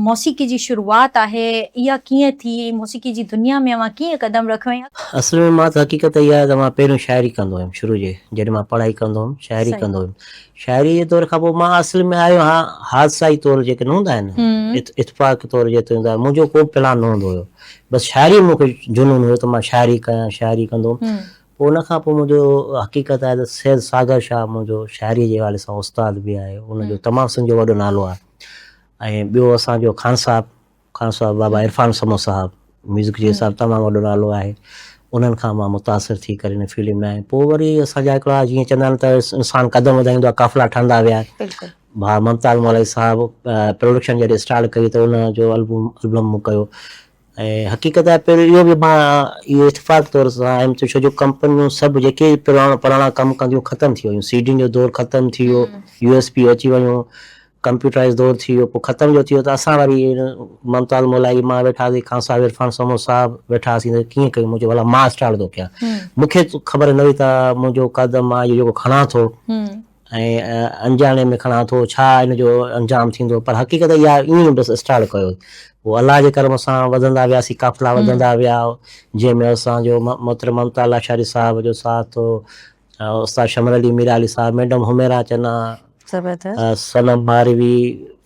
موسيقي جي شروعات آهي اها ڪيئن ٿي ۽ موسيقي جي دنيا ۾ اوهان ڪيئن قدم رکيو ۽ اصل ۾ مان ته حقيقت اها آهي ته مان پهريون شاعري ڪندو هيم شروع جي جڏهن مان پڙهائي ڪندو هيم شاعري ڪندو هيم شاعري جي دور کان پوء مان اصل ۾ آيو هان حادثائي طور جيڪي نه هوندا آهن اتفاق طور جيترو هوندا آهن منهنجو ڪو پلان نه هوندو هيو بس شاعري مون کي جنون هيو ته مان شاعري ڪيان شاعري ڪندو هيم پوء ان کان پوء منهنجو حقيقت آهي ته سيد ساگر شاهه منهنجو شاعري جي حوالي سان استاد به آهي ان جو تمام سنڌ جو وڏو نالو آهي ۽ ٻيو اسان جو خان صاحب خان صاحب بابا عرفان سمون صاحب ميوزڪ جي حساب تمام وڏو نالو آهي انهن کان مان متاثر ٿي ڪري هن فيلڊ ۾ آيم پوء وري اسان جا هڪڙا جيئن چوندا آهن ته انسان قدم وڌائيندو آهي قافلا ٺهندا ويا ڀاء ممتاز مولائي صاحب پروڊڪشن جڏهن اسٽارٽ ڪئي ته ان جو البم البم مون ڪيو ۽ حقيقت آهي پهريون اهو به مان اهو اتفاق طور سان آيم ڇو جو ڪمپنيون سڀ جيڪي پراڻا پراڻا ڪم ڪنديون ختم ٿي ويون سي ڊين جو دور ختم ٿي ويو يو ايس پي اچي ويون ڪمپيوٽرائيز دور ٿي ويو پوء ختم جو ٿي ويو ته اسان وري ممتاز مولائي مان ويٺاسين خان صاحب عرفان سمون صاحب ويٺاسين ته ڪيئن ڪيون مون چيو ڀلا مان اسٽارٽ ٿو ڪيان مون کي خبر نه هئي ته منهنجو قدم مان اهو جيڪو کڻان ٿو ۽ انجاڻي ۾ کڻان ٿو ڇا ان جو انجام ٿيندو پر حقيقت اها ائين ئي بس اسٽارٽ ڪيو پوء الله جي ڪرم سان وڌندا وياسين قافلا وڌندا ويا جنهن ۾ اسان جو محترم ممتاز لاشاري صاحب جو ساٿ هو استاد شمر علي ميرالي صاحب، ميڊم حميرا چنا، صنم ماروي،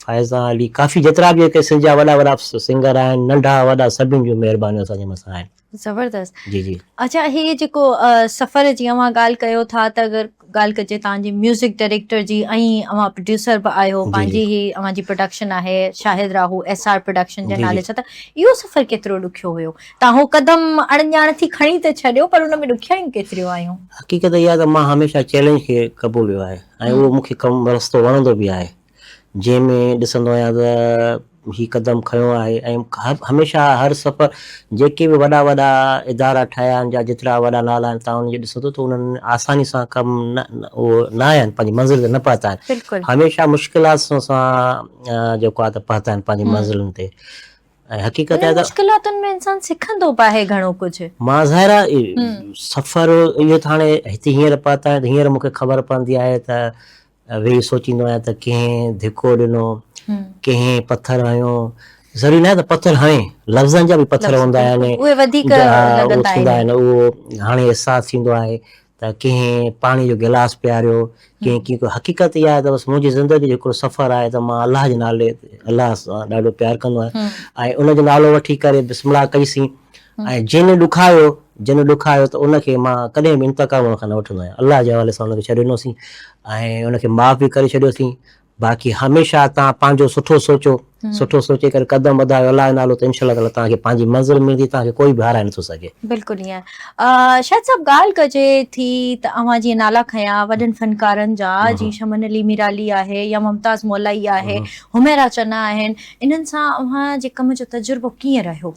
فائزه علي ڪافي جيترا به جيڪي سنڌ جا وڏا وڏا سنگر آهن ننڍا وڏا سڀني جون مهربانيون اسان جي مٿان آهن. زبردست جي جي. اڇا هي جيڪو سفر جي اوهان ڳالهه ڪيو ٿا ته اگر ڳالهه ڪجي توهان جي ميوزڪ ڊائريڪٽر جي ۽ اوهان پروڊيوسر به آهيو پنهنجي هي اوهان جي پروڊڪشن آهي شاهد راهو ايس آر پروڊڪشن جي نالي سان ته اهو سفر ڪيترو ڏکيو هيو تان هو قدم اڻڄاڻ ٿي کڻي ته ڇڏيو پر ان ۾ ڏکيائيون ڪيتريون آيون؟ حقيقت اها آهي ته مان هميشه چئلينج کي قبوليو آهي ۽ اهو مون کي ڪم رستو وڻندو به آهي جنهن ۾ ڏسندو آهيان ته هي قدم کنيو آهي ۽ هميشه هر سفر جيڪي به وڏا وڏا ادارا ٺاهيا آهن جا جيترا وڏا نالا آهن تان انهن جي ڏسندو ته انهن آساني سان ڪم نه اهو نه آيا آهن پنهنجي منزل تي نه پهتا آهن هميشه مشڪلات سان جيڪو آهي ته پهتا آهن پنهنجي منزلن تي ۽ حقيقت آهي انهن ته. مشڪلاتن ۾ انسان سکندو به آهي گهڻو ڪجهه. مان ظاهر آهي سفر اهو ته هاڻي هتي هينئر پهتا آهيون ته هينئر مون کي خبر پوندي آهي ته ويهي سوچيندو آهيان ته ڪنهن ڌڪو ڏنو، ڪنهن پٿر هنيو، ضروري ناهي ته پٿر هڻي، لفظن جا به پٿر هوندا آهن، اهي وڌيڪ لڳندا آهن، اهو هاڻي احساس ٿيندو آهي ته ڪنهن پاڻي جو گلاس پياريو، ڪنهن ڪيئن ڪيو، حقيقت اها آهي ته بس منهنجي زندگي جو هڪڙو سفر آهي ته مان الله جي نالي الله سان ڏاڍو پيار ڪندو آهيان ۽ ان جو نالو وٺي ڪري بسم الله ڪئي سين ۽ جنهن ڏکايو جنهن ڏکايو ته ان کي مان ڪڏهن به انتقام ان کان نه وٺندو آهيان الله جي حوالي سان ان کي ڇڏي ڏنو سين ۽ ان کي معاف به ڪري ڇڏيو سين باقي هميشه توهان پنهنجو سٺو سوچو، سٺو سوچي ڪري قدم وڌايو الله جو نالو ته انشاء الله تعالي توهان کي پنهنجي منزل ملندي توهان کي ڪوئي به هارائي نٿو سگهي. بلڪل ائين شاهد صاحب ڳالهه ڪجي ٿي ته اوهان جيئن نالا کنيا وڏن فنڪارن جا جيئن شمن علي ميرالي آهي يا ممتاز مولائي آهي حميرا چنا آهن انهن سان اوهان جي ڪم جو تجربو ڪيئن رهيو؟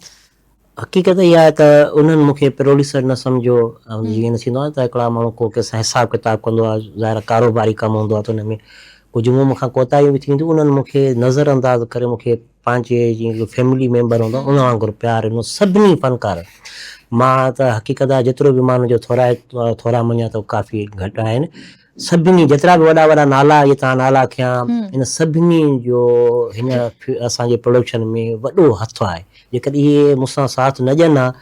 حقيقت اها آهي ته انهن مون کي پروڊيوسر نه سمجهيو ۽ جيئن نه ٿيندو آهي ته هڪڙا ماڻهو ڪو ڪنهن سان حساب ڪتاب ڪندو آهي ظاهر آهي ڪاروباري ڪم هوندو آهي ته ان ۾ ڪجهه مون کان ڪوتاهيون به ٿينديون انهن مون کي نظر انداز ڪري مون کي پنهنجي جيئن فيملي ميمبر هوندو آهي ان وانگر پيار ڏنو سڀني فنڪارن مان ته حقيقت آهي جيترو به مان ان جو ٿورائتو ٿورا مڃان ته ڪافي گهٽ آهن سڀني جيترا به وڏا وڏا نالا اهي توهان نالا کنيا ان سڀني جو هن اسان جي پروڊڪشن ۾ وڏو هٿ آهي جيڪڏهن اهي مون سان ساٿ نه ڏين ها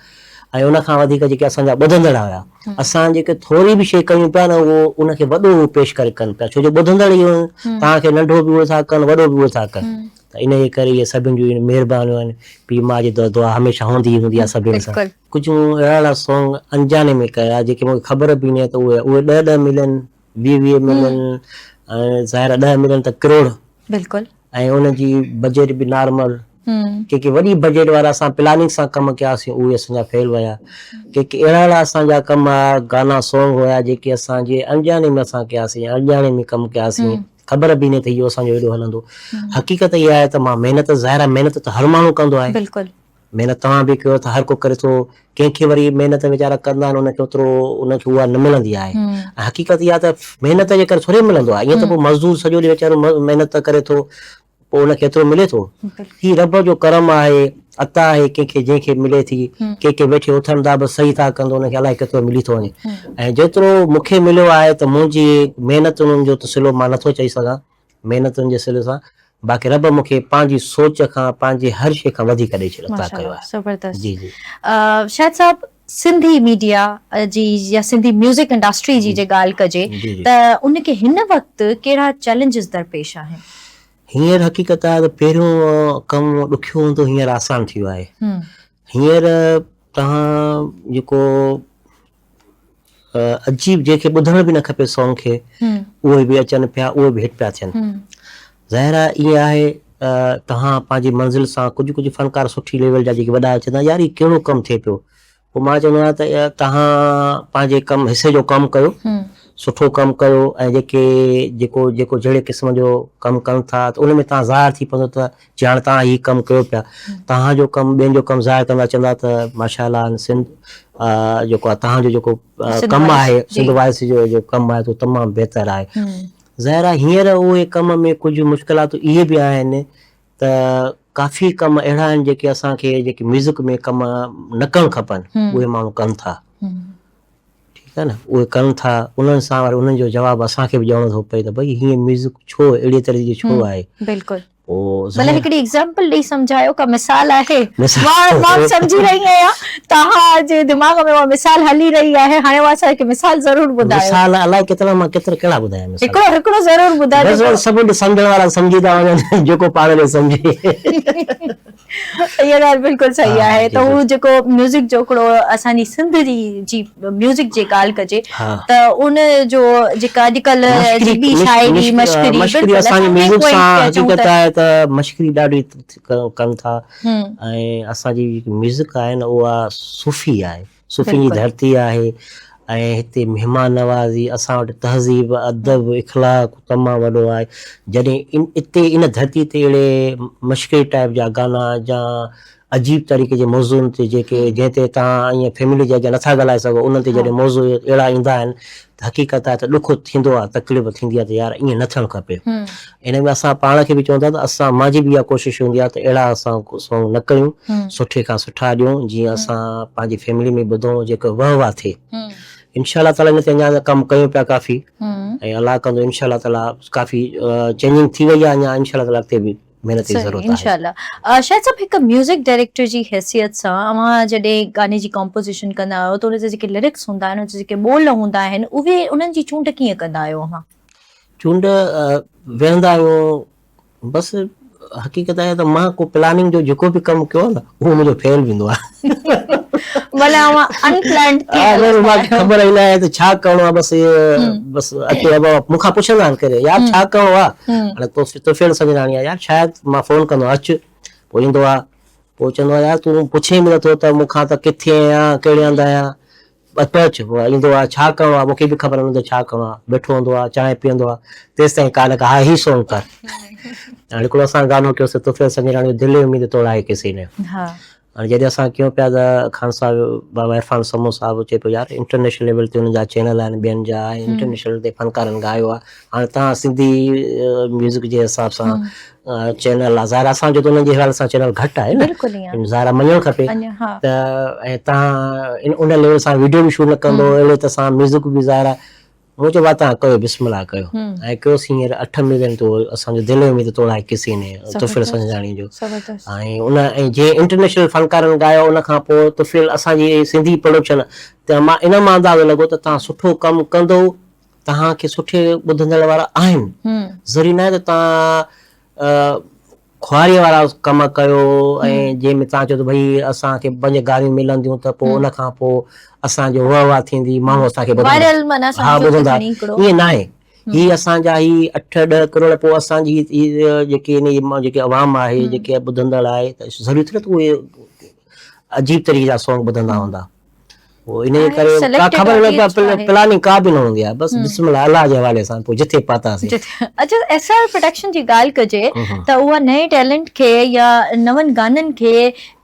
۽ ان کان وڌيڪ جيڪي اسان جا ٻڌندڙ هيا اسان جيڪي ٿوري به شيء ڪيون پيا نه اهو ان کي وڏو هو پيش ڪري ڪن پيا ڇو جو ٻڌندڙ ئي توهان کي ننڍو به اهي ٿا ڪن وڏو به اهي ٿا ڪن ته ان جي ڪري اهي سڀني جون مهربانيون آهن پيء ماء جي دعا هميشه هوندي ئي هوندي آهي سڀني سان. ڪجهه مون اهڙا اهڙا سونگ انجاني ۾ ڪيا جيڪي مون کي خبر به نه ته اهي اهي ڏهه ڏهه ملين ويهه ويهه ملين ۽ ظاهر آهي ڏهه ملين ته ڪروڙ بلڪل ۽ ان جي بجيٽ به نارمل ڪي ڪي وڏي بجيٽ وارا اسان پلاننگ سان ڪم ڪياسين اهي اسان جا فيل ويا ڪي ڪي اهڙا اهڙا اسان جا ڪم هئا گانا سونگ هيا جيڪي اسان جي انجاني ۾ اسان ڪياسين انجاني ۾ ڪم ڪياسين خبر به نه ته اهو اسان جو ايڏو هلندو حقيقت اها آهي ته مان محنت ظاهر آهي محنت ته هر ماڻهو ڪندو آهي بلڪل محنت توهان به ڪيو ته هر ڪو ڪري ٿو ڪنهن کي وري محنت ويچارا ڪندا آهن ان کي اوترو ان کي اها نه ملندي آهي ۽ حقيقت اها ته محنت جي ڪري ٿوري ملندو آهي ائين ته پوء مزدور سڄو ڏينهن ويچارو محنت ڪري ٿو پوء ان کي ايترو ملي ٿو هي رب جو ڪرم آهي عطا آهي ڪنهن کي جنهن کي ملي ٿي ڪي ڪي ويٺي اٿن ٿا بس صحيح ٿا ڪن ته ان کي الائي ڪيترو ملي ٿو وڃي ۽ جيترو مون کي مليو آهي ته منهنجي محنتن جو ته صلو مان نٿو چئي سگهان محنتن جي صلي سان. باقي رب مون کي پنهنجي سوچ کان پنهنجي هر شيء کان وڌيڪ ڏئي ڇڏيو عطا ڪيو آهي. زبردست جي جي. شاهد صاحب سنڌي ميڊيا جي يا سنڌي ميوزڪ انڊسٽري جي جي ڳالهه ڪجي ته ان کي هن وقت ڪهڙا چئلينجز درپيش آهن؟ هينئر حقيقت آهي ته پهريون ڪم ڏکيو هوندو هينئر آسان ٿي ويو آهي. هينئر توهان جيڪو عجيب جنهن کي ٻڌڻ به نه کپي سونگ کي اهي به اچن پيا اهي به هٽ پيا ٿين ظاهر آهي ائين آهي توهان پنهنجي منزل سان ڪجهه ڪجهه فنڪار سٺي ليول جا جيڪي وڏا چوندا يار هي ڪهڙو ڪم ٿئي پيو پوء مان چوندو آهيان ته توهان پنهنجي ڪم حصي جو ڪم ڪيو سٺو ڪم ڪيو ۽ جيڪي جيڪو جيڪو جهڙي قسم جو ڪم ڪن ٿا ته ان ۾ توهان ظاهر ٿي پوندو ته جي هاڻ توهان هي ڪم ڪيو پيا توهان جو ڪم ٻين جو ڪم ظاهر ڪندا چوندا ته ماشاء الله سنڌ جيڪو آهي توهان جو جيڪو ڪم آهي سنڌ وائس جو جو ڪم آهي تو تمام بهتر آهي ظاهر آهي هينئر اهي ڪم ۾ ڪجهه مشڪلاتون اهي به آهن ته ڪافي ڪم اهڙا آهن جيڪي اسان کي جيڪي ميوزڪ ۾ ڪم نه ڪرڻ کپن اهي ماڻهو ڪن ٿا ٺيڪ آهي نه اهي ڪن ٿا انهن سان وري انهن جو جواب اسان کي به ڏيڻو ٿو پئي ته ڀئي هيئن ميوزڪ ڇو اهڙي طرح جي ڇو آهي بلڪل ڀلي هڪڙي ايگزامپل ڏئي سمجهايو ڪا مثال آهي مان مان سمجهي رهي آهيان توهان جي دماغ ۾ اها مثال هلي رهي آهي هاڻي اها اسان کي مثال ضرور ٻڌايو مثال الائي ڪيترا مان ڪيترا ڪهڙا ٻڌايان مثال هڪڙو هڪڙو ضرور ٻڌايو بس سڀ سمجهڻ وارا سمجهي ٿا وڃن جيڪو پاڻ ڏي سمجهي اها ڳالهه بلڪل صحيح آهي ته هو جيڪو ميوزڪ جو هڪڙو اسان جي سنڌ جي جي ميوزڪ جي ڳالهه ڪجي ته ان جو جيڪا اڄڪلهه جي ٻي شاعري مشڪري مشڪري اسان جي ميوزڪ سان حقيقت آهي ته مشڪري ڏاڍي ڪن ٿا ۽ اسان جي جيڪي ميوزڪ آهي نه اها صوفي آهي صوفين جي ڌرتي آهي ۽ هتي مهمان نوازي اسان وٽ تهذيب ادب اخلاق تمام وڏو آهي جڏهن اتي ان ڌرتي تي اهڙي مشڪري ٽائپ جا گانا جا عجيب طريقي جي موضوعن تي جيڪي جنهن تي توهان ائين فيملي جي اڳيان نٿا ڳالهائي سگهو انهن تي جڏهن موضوع اهڙا ايندا آهن ته حقيقت آهي ته ڏک ٿيندو آهي تڪليف ٿيندي آهي ته يار ائين نه ٿيڻ کپي ان ۾ اسان پاڻ کي به چوندا ته اسان مانجي به اها ڪوشش هوندي آهي ته اهڙا اسان سونگ نه ڪيون سٺي کان سٺا ڏيون جيئن اسان پنهنجي فيملي ۾ ٻڌون جيڪو وهه واهه ٿئي انشاء الله تعالي ان تي اڃا ڪم ڪيون پيا ڪافي ۽ الله ڪندو انشاء الله تعالي ڪافي چينجنگ ٿي وئي آهي اڃا انشاء الله تعالي اڳتي به محنت جي ضرورت آهي. انشاء الله. شاهد صاحب هڪ ميوزڪ ڊائريڪٽر جي حيثيت سان اوهان جڏهن گاني جي ڪمپوزيشن ڪندا آهيو ته ان جا جيڪي لرڪس هوندا آهن ان جا جيڪي ٻول هوندا آهن اهي انهن جي چونڊ ڪيئن ڪندا آهيو اوهان؟ چونڊ ويهندا آهيون بس حقيقت آهي ته مان ڪو پلاننگ جو جيڪو به ڪم ڪيو آهي نه اهو منهنجو فيل ويندو آهي. معنيٰ اوهان ان پلانڊ ٿي هلندا آهيو. خبر ئي نه آهي ته ڇا ڪرڻو آهي بس بس اچي ابا مون کان پڇندا آهن ڪري يار ڇا ڪرڻو آهي هاڻي توفيل سنجراڻي آهي يار شايد مان فون ڪندو آهيان اچ پوء ايندو آهي پوء چوندو آهي يار تون پڇين به نٿو ته مون کان ته ڪٿي آهيان ڪهڙي هنڌ آهيان اچ اچ پوء ايندو آهي ڇا ڪرڻو آهي مون کي به خبر نه هوندي ڇا ڪرڻو آهي ويٺو هوندو آهي چانهه پيئندو آهي تيستائين ڪا نه ڪا ها هي سونگ ڪر هاڻي هڪڙو اسان گانو ڪيوسي توفيل سنجراڻي جو دل اميد توڙائي ڪسي ني هاڻي جڏهن اسان ڪيون پيا ته خان صاحب بابا عرفان سمون صاحب چئي پيو يار انٽرنيشنل ليول تي انهن جا چينل آهن ٻين جا ۽ انٽرنيشنل تي فنڪارن ڳايو آهي هاڻي توهان سنڌي ميوزڪ جي حساب سان چينل آهي ظاهر اسان جو ته انهن جي حوالي سان چينل گهٽ آهي نه ظاهر آهي مڃڻ کپي ته ۽ توهان ان ليول سان ويڊيو به شوٽ نه ڪندو اهڙي ته سان ميوزڪ به ظاهر آهي مون چيو واتان ڪيو بسم الله ڪيو ۽ ڪيوسين هينئر 8 ملين تو اسان جو دل اميد توڙائي ڪسي ني طفيل سنجراڻي جو ۽ ان ۽ جنهن انٽرنيشنل فنڪارن ڳايو ان کان پوء طفيل اسان جي سنڌي پروڊڪشن ته مان ان مان اندازو لڳو ته توهان سٺو ڪم ڪندو توهان کي سٺي ٻڌندڙ وارا آهن ضروري ناهي ته توهان خواريء وارا ڪم ڪيو ۽ جنهن ۾ توهان چئو ته ڀئي اسان کي پنج گاريون ملنديون ته پوء ان کان پوء اسان جو واهه واهه ٿيندي ماڻهو اسان کي ٻڌندا ها ٻڌندا ائين ناهي هي اسان جا هي 8 10 ڪروڙ پوء اسان جي جيڪي ان جيڪي عوام آهي جيڪي ٻڌندڙ آهي ته ضروري ٿوري ته اهي عجيب طريقي جا سونگ ٻڌندا هوندا پوء انهيء ڪري ڪا خبر نه پلاننگ ڪا به نه هوندي آهي بس بسم الله الله جي حوالي سان پوء جٿي پهتاسين. اڇا ايس آر پروڊڪشن جي ڳالهه ڪجي ته اها نئين ٽيلنٽ کي يا نون گانن کي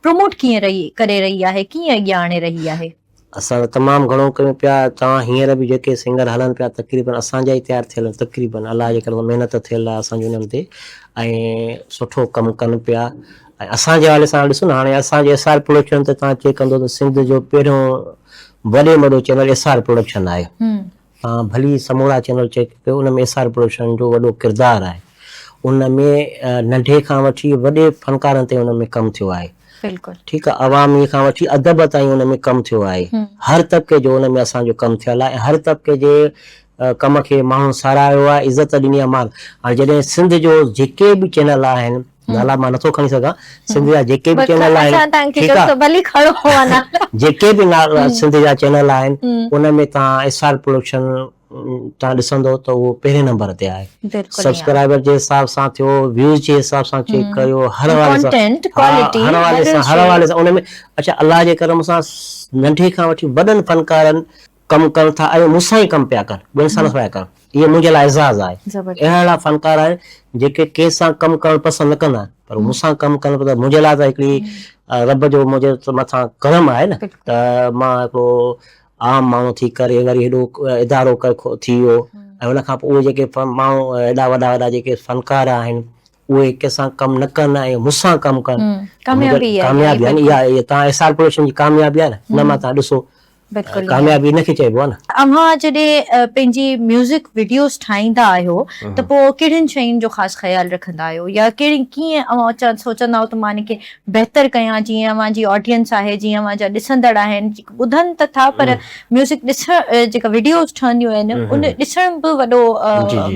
پروموٽ ڪيئن رهي ڪري رهي آهي ڪيئن اڳيان آڻي رهي آهي؟ اسان ته تمام گهڻو ڪيون پيا توهان هينئر به جيڪي سنگر هلن پيا تقريبن اسان جا ئي تيار ٿيل آهن تقريبن الله جي ڪرم سان محنت ٿيل آهي اسان جي انهن تي ۽ سٺو ڪم ڪن پيا ۽ اسان جي حوالي سان ڏسو نه هاڻي اسان جي ايس آر پروڊڪشن تي توهان چيڪ ڪندو ته سنڌ جو پهريون وڏي ۾ وڏو چينل ايس آر پروڊڪشن آهي توهان ڀلي سمورا چينل چيڪ ڪيو ان ۾ ايس آر پروڊڪشن جو وڏو ڪردار آهي ان ۾ ننڍي کان وٺي وڏي فنڪارن تائين ان ۾ ڪم ٿيو آهي. بلڪل. ٺيڪ آهي عوامي کان وٺي ادب تائين ان ۾ ڪم ٿيو آهي. هر طبقي جو ان ۾ اسان جو ڪم ٿيل آهي ۽ هر طبقي جي ڪم کي ماڻهن ساراهيو آهي عزت ڏني آهي مان هاڻي جڏهن سنڌ جو جيڪي به چينل آهن نالا مان نٿو کڻي سگهان سنڌ جا جيڪي به چينل آهن ٺيڪ آهي جيڪي به نالا سنڌ جا چينل آهن ان ۾ توهان ايس آر پروڊڪشن توهان ڏسندو ته اهو پهرين نمبر تي آهي سبسڪرائبر جي حساب سان ٿيو ويوز جي حساب سان چيڪ ڪريو هر حوالي سان هر حوالي سان هر حوالي سان ان ۾ اڇا الله جي ڪرم سان ننڍي کان وٺي وڏن فنڪارن ڪم ڪن ٿا ۽ مون سان ئي ڪم پيا ڪن ٻين سان نه پيا ڪن اهو منهنجي لاء اعزاز آهي اهڙا اهڙا فنڪار آهن جيڪي ڪنهن سان ڪم ڪرڻ پسند نه ڪندا آهن پر مون سان ڪم ڪن ته منهنجي لاء ته هڪڙي رب جو منهنجي مٿان ڪرم آهي نه ته مان هڪڙو عام ماڻهو ٿي ڪري وري هيڏو ادارو ٿي ويو ۽ ان کان پوء اهي جيڪي ماڻهو هيڏا وڏا وڏا جيڪي فنڪار آهن اهي ڪنهن سان ڪم نه ڪن ۽ مون سان ڪم ڪن ڪاميابي آهي اها تان ايس آر پروڊڪشن جي ڪاميابي آهي نه ان مان تان ڏسو بلڪل ڪاميابي ان کي چئبو آهي نه. اوهان جڏهن پنهنجي ميوزڪ وڊيوز ٺاهيندا آهيو ته پوء ڪهڙين شين جو خاص خيال رکندا آهيو يا ڪهڙي ڪيئن اوهان سوچندا آهيو ته مان ان کي بهتر ڪيان جيئن اوهان جي آڊينس آهي جيئن اوهان جا ڏسندڙ آهن ٻڌن ته ٿا پر ميوزڪ ڏسڻ جيڪا وڊيوز ٺهنديون آهن ان ڏسڻ به وڏو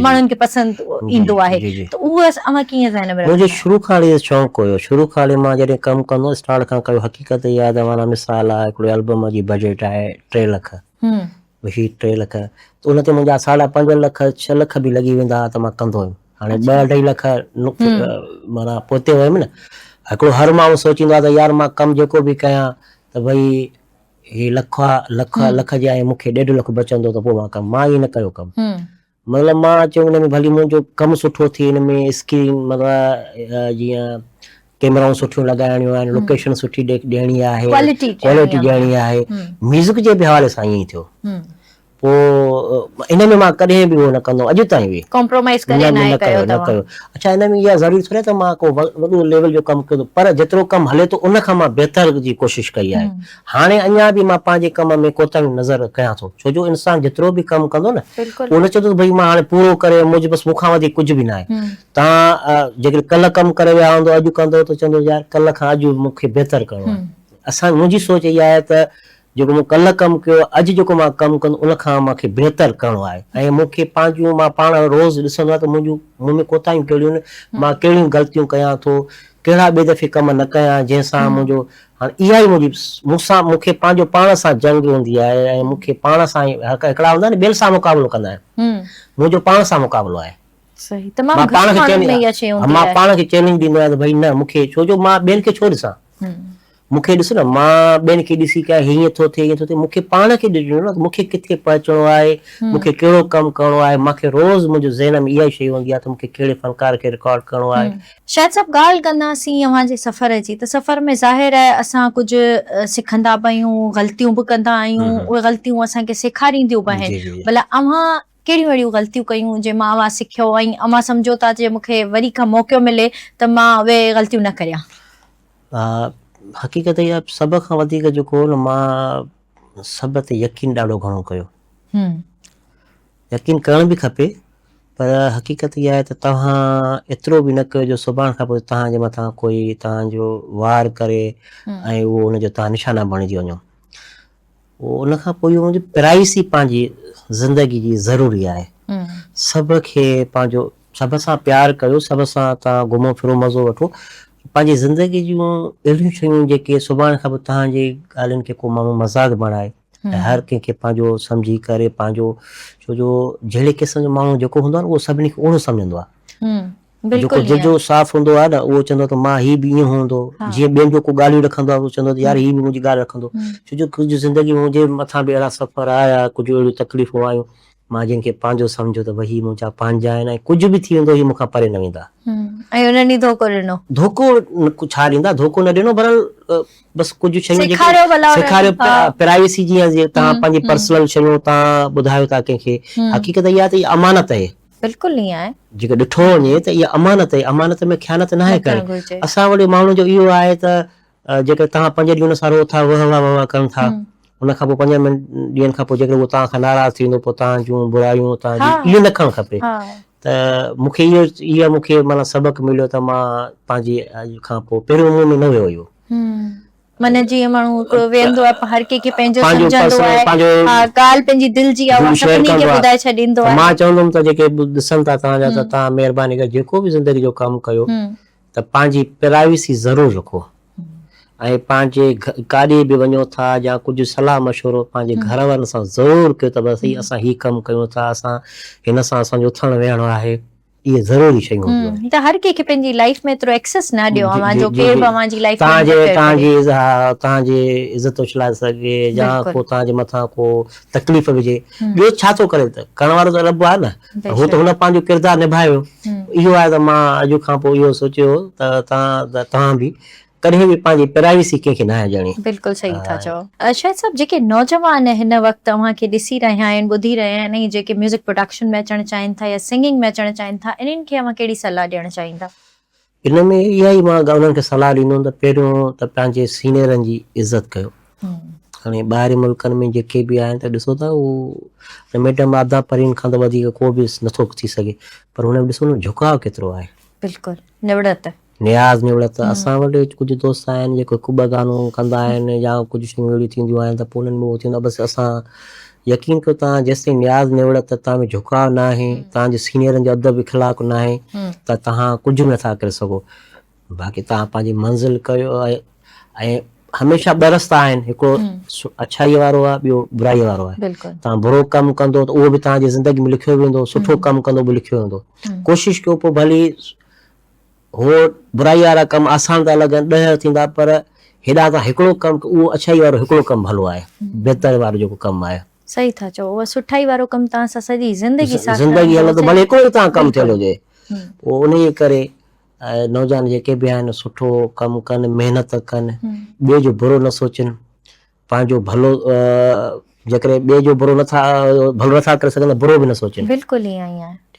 ماڻهن کي پسند ايندو آهي ته اهو اوهان ڪيئن ذهن ۾ رکندا منهنجو شروع کان اهو شوق هيو شروع کان مان جڏهن ڪم ڪندو هوس اسٽارٽ کان ڪيو حقيقت اها آهي ته معنيٰ مثال آهي هڪڙي البم جي بجيٽ آهي 3 لک هي 3 لک ته ان تي منهنجا ساڍا پنج لک ڇهه لک به لڳي ويندا هئا ته مان ڪندو هيم هاڻي ٻه اڍائي لک معنيٰ پوئتي ويم نه هڪڙو هر ماڻهو سوچيندو آهي ته يار مان ڪم جيڪو به ڪيان ته ڀئي هي لک لک لک جي آهي مون کي ڏيڍ لک بچندو ته پوء مان ڪم مان ائين نه ڪيو ڪم مطلب مان چيو ان ۾ ڀلي منهنجو ڪم سٺو ٿئي ان ۾ اسڪرين مطلب جيئن ڪيمرائون سٺيون لڳائڻيون آهن لوڪيشن سٺي ڏيڻي آهي ڪوالٽي ڏيڻي آهي ميوزڪ جي به حوالي سان ائين ئي ٿيو پوء ان ۾ مان ڪڏهن به اهو نه ڪندو اڄ تائين به ڪمپرومائز ڪڏهن ناهي ڪيو نه ڪيو اڇا ان ۾ اها ضروري ٿوري ته مان ڪو وڏو ليول جو ڪم ڪيو پر جيترو ڪم هلي ٿو ان کان مان بهتر جي ڪوشش ڪئي آهي هاڻي اڃا به مان پنهنجي ڪم ۾ ڪوتاهيون نظر ڪيان ٿو ڇو جو انسان جيترو به ڪم ڪندو نه اهو نه چوندو ته ڀئي مان هاڻي پورو ڪري منهنجو بس مون کان وڌيڪ ڪجهه به ناهي توهان جيڪڏهن ڪلهه ڪم ڪري ويا هوندو اڄ ڪندو ته چوندو يار ڪلهه کان اڄ مون کي بهتر ڪرڻو آهي اسان منهنجي سوچ اها آهي ته جيڪو مون ڪلهه ڪم ڪيو اڄ جيڪو مان ڪم ڪندو ان کان مان کي بهتر ڪرڻو آهي ۽ مون کي پنهنجون مان پاڻ روز ڏسندو آهيان ته منهنجون مون ۾ ڪوتاهيون ڪهڙيون آهن مان ڪهڙيون غلطيون ڪيان ٿو ڪهڙا ٻئي دفعي ڪم نه ڪيان جنهن سان منهنجو هاڻي اها ئي منهنجي مون سان مون کي پنهنجو پاڻ سان جنگ هوندي آهي ۽ مون کي پاڻ سان ئي هڪڙا هوندا آهن نه ٻين سان مقابلو ڪندا آهن منهنجو پاڻ سان مقابلو آهي صحيح تمام گهٽ ماڻهن ۾ اها شيء هوندي مان پاڻ کي چئلينج ڏيندو آهيان ته ڀئي نه مون کي ڇو جو مان ٻين کي ڇو ڏسان مون کي ڏس نه مان ٻين کي ڏسي ڪيان هي ائين ٿو ٿئي ائين ٿو ٿئي مون کي پاڻ کي ڏسڻو نه مون کي ڪٿي پهچڻو آهي مون کي ڪهڙو ڪم ڪرڻو آهي مان کي روز منهنجو ذهن ۾ اها ئي شيء هوندي آهي ته مون کي ڪهڙي فنڪار کي رڪارڊ ڪرڻو آهي. شاهد صاحب ڳالهه ڪنداسين اوهان جي سفر جي ته سفر ۾ ظاهر آهي اسان ڪجهه سکندا به آهيون غلطيون به ڪندا آهيون اهي غلطيون اسان کي سيکارينديون به آهن ڀلا اوهان ڪهڙيون اهڙيون غلطيون ڪيون جنهن مان اوهان سکيو ۽ اوهان سمجهو ٿا ته جي مون کي وري کان موقعو ملي ته مان اهي غلطيون نه ڪريان؟ حقيقت اها سڀ کان وڌيڪ جيڪو هو نه مان سڀ تي يقين ڏاڍو گهڻو ڪيو. يقين ڪرڻ به کپي پر حقيقت اها آهي ته توهان ايترو به نه ڪيو جو سڀاڻ کان پوء توهان جي مٿان ڪوئي توهان جو وار ڪري ۽ اهو ان جو توهان نشانا بڻجي وڃو. ان کان پوء اهو منهنجي پرائيسي پنهنجي زندگي جي ضروري آهي. سڀ کي پنهنجو سڀ سان پيار ڪيو سڀ سان توهان گهمو ڦرو مزو وٺو پنهنجي زندگي جون اهڙيون شيون جيڪي سڀاڻي کان پوء توهان جي ڳالهين کي ڪو ماڻهو مذاق بڻائي ۽ هر ڪنهن کي پنهنجو سمجهي ڪري پنهنجو ڇو جو جهڙي قسم جو ماڻهو جيڪو هوندو آهي نه اهو سڀني کي اهڙو سمجهندو آهي. جيڪو دل جو صاف هوندو آهي نه اهو چوندو آهي ته مان هي به ائين هوندو جيئن ٻين جو ڪو ڳالهيون رکندو آهي اهو چوندو آهي ته يار هي به منهنجي ڳالهه رکندو ڇو جو ڪجهه زندگي ۾ منهنجي مٿان به اهڙا سفر آيا ڪجهه اهڙيون تڪليفون آيون مان جن کي پنهنجو سمجهيو ته ڀئي هي منهنجا پنهنجا آهن ۽ ڪجهه به ٿي ويندو هي مون کان پري نه ويندا. ۽ انهن ئي ڌوڪو ڏنو. ڌوڪو ڇا ڏيندا ڌوڪو نه ڏنو بهرحال بس ڪجهه شيون جيڪي سيکاريو پرائيويسي جيئن توهان پنهنجي پرسنل شيون توهان ٻڌايو ٿا ڪنهن کي حقيقت اها آهي ته اها امانت آهي. بلڪل ائين آهي. جيڪر ڏٺو وڃي ته اها امانت آهي، امانت ۾ خيانت ناهي ڪرڻي. اسان وٽ ماڻهن جو اهو آهي ته جيڪر توهان پنج ڏينهن ان سان رهو ٿا وهه واهه وهه واهه ڪن ٿا ان کان پوء پنجن ڏينهن کان پوء جيڪر اهو توهان کان ناراض ٿي ويندو پوء توهان جون برايون توهان جي اهو نه ڪرڻ کپي. ته مون کي اهو اها مون کي معنيٰ سبق مليو ته مان پنهنجي اڄ کان پوء پهريون مون ۾ نه ويو اهو. معنيٰ جيئن ماڻهو هڪڙو ويهندو آهي هر ڪنهن کي پنهنجو سمجهندو آهي ها ڳالهه پنهنجي دل جي آهي اها سڀني کي ٻڌائي ڇڏيندو آهي. مان چوندم ته جيڪي ڏسن ٿا توهان جا ته توهان مهرباني ڪري جيڪو به زندگي جو ڪم ڪيو ته پنهنجي پرائيويسي ضرور رکو ۽ پنهنجي ڪاڏي به وڃو ٿا يا ڪجهه صلاح مشورو پنهنجي گهر وارن سان ضرور ڪيو ته بس هي اسان هي ڪم ڪيون ٿا اسان هن سان اسان جو اٿڻ ويهڻ آهي اهي ضروري شيون هونديون آهن. ته هر ڪنهن کي پنهنجي لائيف ۾ ايترو ايڪسيس نه ڏيو اوهان جو ڪير به اوهان جي لائيف ۾ انٽرفيئر ڪري. توهان جي عزت اڇلائي سگهي يا ڪو توهان جي مٿان ڪو تڪليف وجهي ٻيو ڇا ٿو ڪري ته ڪرڻ وارو ته رب آهي نه هو ته هن پنهنجو ڪردار نڀايو اهو آهي ته مان اڄ کان پوء اهو سوچيو ته توهان به ڪڏهن به پنهنجي پرائيويسي ڪنهن کي ناهي ڏيڻي. بلڪل صحيح ٿا چئو. شاهد صاحب جيڪي نوجوان هن وقت اوهان کي ڏسي رهيا آهن ٻڌي رهيا آهن ۽ جيڪي ميوزڪ پروڊڪشن ۾ اچڻ چاهين ٿا يا سنگنگ ۾ اچڻ چاهين ٿا انهن کي اوهان ڪهڙي صلاح ڏيڻ چاهيندا؟ ان ۾ اها ئي مان انهن کي صلاح ڏيندم ته پهريون ته پنهنجي سينئرن جي عزت ڪيو. هاڻي ٻاهرين ملڪن ۾ جيڪي به آهن ته ڏسو ته هو ميڊم عابده پرين کان ته وڌيڪ ڪو به نٿو ٿي سگهي پر هن ۾ ڏسو نه جهڪاء ڪيترو آهي. بلڪل نوڙت. نياز نوڙت، اسان وٽ ڪجهه دوست آهن جيڪو هڪ ٻه گانو ڪندا آهن يا ڪجهه شيون اهڙيون ٿينديون آهن ته پوء انهن ۾ اهو ٿيندو آهي بس اسان يقين ڪيو توهان جيستائين نياز نوڙت توهان ۾ جهڪاء ناهي توهان جي سينيئرن جو ادب اخلاق ناهي ته توهان ڪجهه به نٿا ڪري سگهو باقي توهان پنهنجي منزل ڪيو ۽ هميشه ٻه رستا آهن هڪڙو اڇائي وارو آهي ٻيو برائي وارو آهي توهان برو ڪم ڪندو ته اهو به توهان جي زندگي ۾ لکيو ويندو سٺو ڪم ڪندو به لکيو ويندو ڪوشش ڪيو پوء ڀلي هو برائي وارا ڪم آسان ٿا لڳن، ڏهه ٿيندا پر هيڏانهن تان هڪڙو ڪم اهو اڇائي وارو هڪڙو ڪم ڀلو آهي، بهتر وارو جيڪو ڪم آهي. صحيح ٿا چئو، اهو سٺائي وارو ڪم توهان سان سڄي زندگي ساٿ زندگي هلندو ڀلي هڪڙو ئي توهان ڪم ٿيل هجي. پوء انهيء ڪري نوجوان جيڪي به آهن سٺو ڪم ڪن، محنت ڪن، ٻئي جو برو نه سوچن، پنهنجو ڀلو جيڪڏهن ٻئي جو برو نٿا ڀلو نٿا ڪري سگهن ته برو به نه سوچن. بلڪل ائين ئي آهي.